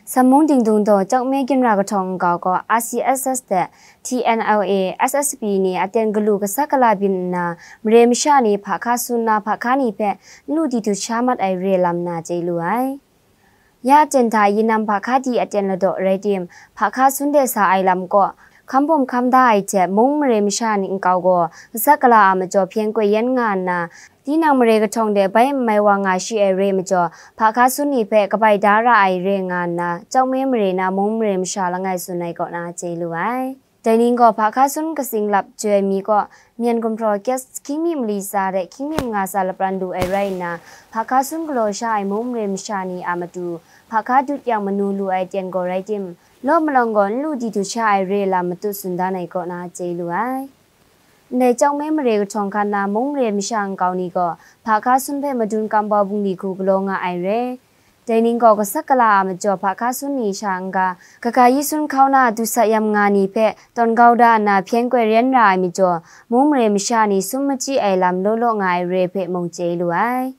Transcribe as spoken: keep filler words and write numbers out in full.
Samung Dingdung daw Chawkme ginra kahtawng nkau gaw R C S S hte T N L A, S S P ni aten galu gasat gala byin nna, mare masha ni hpa hka sun na hpa hka ni hpe n lu di du sha mat ai re lam na chye lu ai. Ya aten hta yinam hpa hka di aten ladaw rai tim, hpa hka sun de sa ai lam kaw, hkam bawm hkam da ai hte mung mare masha ni nkau gaw gasat gala a majaw hpyen koi yan nga nna, tinang mare kahtawng de bai n mai wa nga shi ai re majaw, hpa hka sun ni hpe kabai da ra ai re nga nna, Chawkme mare na mung mare masha langai tsun ai kaw na chye lu ai. Dai ning gaw hpa hka sun katsing lap joi mi kaw, myen gumhpraw gas hkying mi mali tsa hte hkying mi manga tsa lapran lu ai rai nna, hpa hka sun galaw sha ai mung mare masha ni a matu, hpa hka dut yang manu lu ai ten gaw rai tim, law malawng gaw n lu di du sha ai re lam matut tsun dan ai kaw na chye lu ai. Ndai Chawkme mare kahtawng hkan na mung mare masha nkau ni gaw, hpa hka sun hpe madun kam bau bungli hku galaw nga ai re. Dai ning gaw gasat gala a majaw hpa hka sun ni sha n-ga, kaga yi sun hkau na dusat yam nga ni hpe tawn kau da nna hpyen koi ran ra ai majaw, mung mare masha ni sum machyi ai lam law law nga ai re hpe mung chye lu ai.